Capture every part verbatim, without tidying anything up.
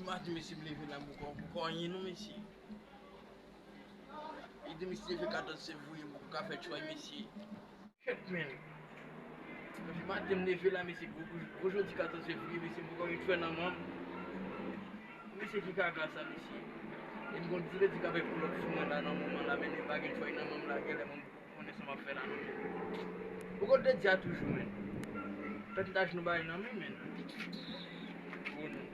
Maten, mesye, m leve la, m poko, poko anyen non, mesye. E depi misye leve katòz fevriye, m poko ka fè tchway, mesye. Shit, man. Depi maten, m leve la, mesye, gwo, gwo, gwo jodi katòz fevriye, mesye, m poko anyen tchway nan men m. Mesye, ki kaka sa, mesye. E m gon ti ledi k ap pull up sou mwen la nan moman la, men li pa gen tchway nan men m la, genlè mwen m poko konnen sa m ap fè la non, men. Poko ledi a toujou, men. Fè ti tach nou bay nan men, men. Oh, non.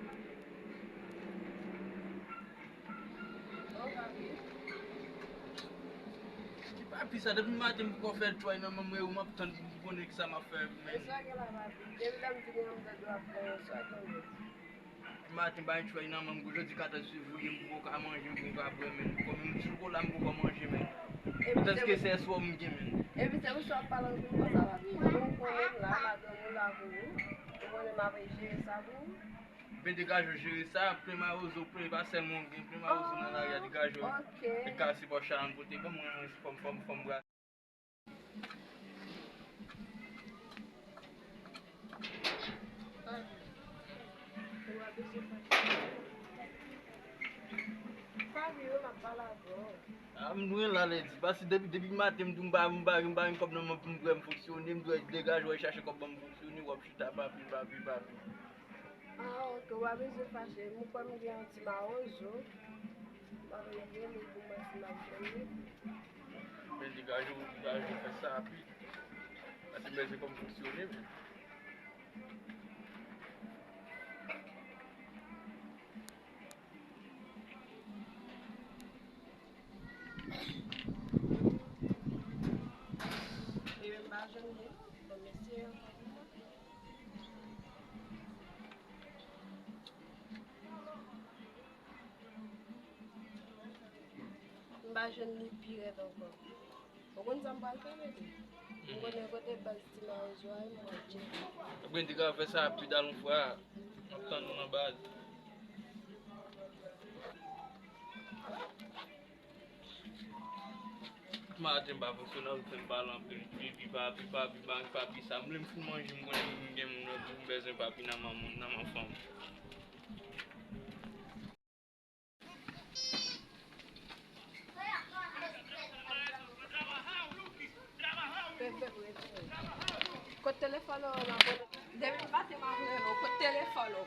Ti papi sa, depi maten m poko fè tchway nan men m, ou m ap tann pou m konnen ki sa m ap fè, men. Sa gen la, papi. Depi lè m vini an, m tande w ap fè yon sa tonbe. Maten, bay tchway nan men m, jodi katòz fevriye, m poko ka manje, m poko ka bwè, men. Kòm yon ti chokola, m poko manje, men. Tandiske se eswò m gen, men. Epi se pou sa w ap pale anpil konsa, papi. Ou konnen m la, madanm ou la pou ou. Ou konnen m ap jere sa pou ou. Ben degaje w jere sa, plen mawozo, plen pa sèlman w gen, plen mawozo nan lari a, degaje w. Nèg ka se pòch chalann pote ban mwen, fò m, fò m, fò m bra. Ah, m dwe la ledi, paske depi, depi maten m di w m pa, m pa, m pa gen kòb nan men pou m bwè, m fonksyone, m dwe degaje w al chache kòb ban m fonksyone, w ap chita papi, papi, papi. Ah, ok, w pa bezwen fache. M kwè m gen yon ti mawozo. M ap rele pou m wè si m ap jwenn li. Men degaje w, degaje w fè sa rapid. Paske m bezwen kòm fonksyone, men. E men m pa jwenn li. Bon, mèsi ankò pou mwen. M pa jwenn li pi rèd ankò. Ou konn sa m pral fè, bebe? M konnen kote baz ti mawozo a ye, m pral tcheke. Ebyen, degaje w fè sa rapid, al yon fwa. M ap tann ou nan baz. Maten pa fonksyone, ap fè m pale anpil. Pipi, papi, papi, papi, papi, sa. M vle m fin manje, m konnen m gen moun nan tou, m bezwen papi nan men moun, nan men fanm. Kot telefòn ou, m ap rele. Depi maten m ap rele w, kot telefòn ou?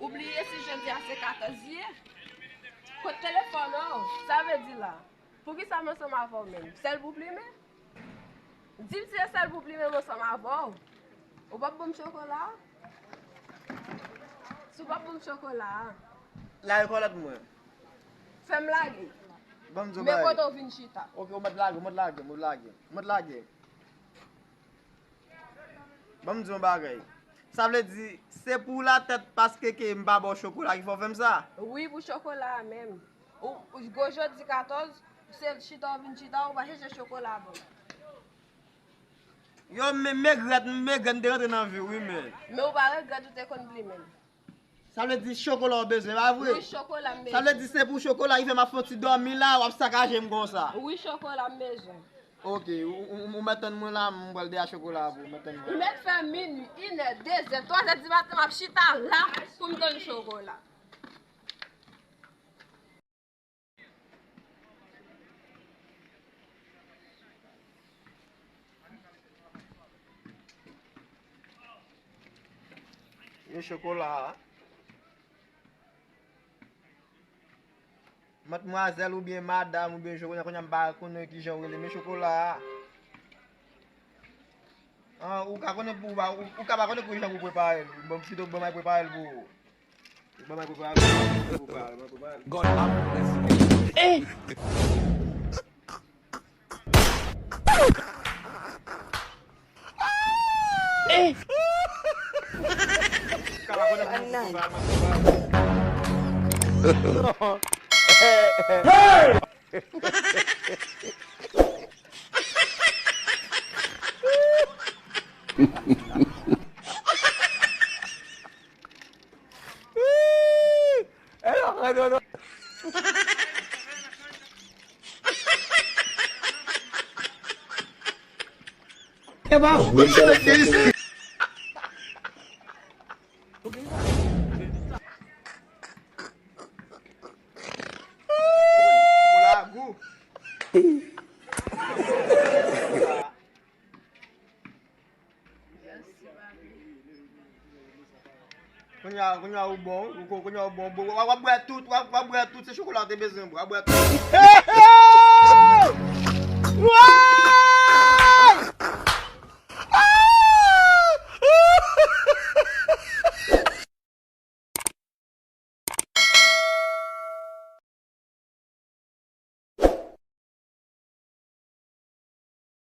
Ou bliye si jodi a se katòz ye? Kot telefòn ou? Sa vle di la? Poukisa m ansanm avè w menm? Sèl pou plimen? Di m si se sèl pou plimen m ansanm avè w. Ou p ap ban m chokola a? Si w p ap ban m chokola a. Lage kòlèt mwen. Fè m lage. Ban m di w bagay. Men kote w vin chita. Ok, ou mèt lage, ou mèt lage, ou mèt lage. Ou mèt lage. Ban m di yon bagay. Sa vle di, se pou latèt paske ke m pa ba w chokola ki fè w fè m sa? Wi, pou chokola a menm. Ou, ou, gwo jodi katòz, se chita w vin chita, ou pa chèche chokola ban m. Yo, men, men regrèt, men regrèt m te rantre nan vi w, wi, men. Men ou pa regrèt ou te konn plimen m. Sa vle di chokola w bezwen, pa vre? Wi, chokola m bezwen. Sa vle di se pou chokola ki fè m ap fè yon ti dòmi la, w ap sakaje m konsa. Wi, chokola m bezwen. Ok, ou, ou, ou mèt tann mwen la, m pral dèyè chokola pou ou, mèt tann mwen. Ou mèt fè minui, inè, dezè, twazè di maten, m ap chita la pou m tann chokola. Yo chokola a. Madmwazèl oubyen madanm oubyen je konnen, konnen m pa konnen kijan w rele, men chokola a. Ah, ou ka konnen pou, ou, ou ka pa konnen kijan pou prepare l. Bon, pito ban m al prepare l pou ou. Ban m al prepare l, ban m al prepare l, ban m al prepare l. God have mercy. Eh! Eh! E pa vre. Kounye a, kounye a ou bon, ou ko-, kounye a ou bon, bon, w ap, w ap bwè tout, w ap, w ap bwè tout, se chokola w te bezwen bwè, w ap bwè tout.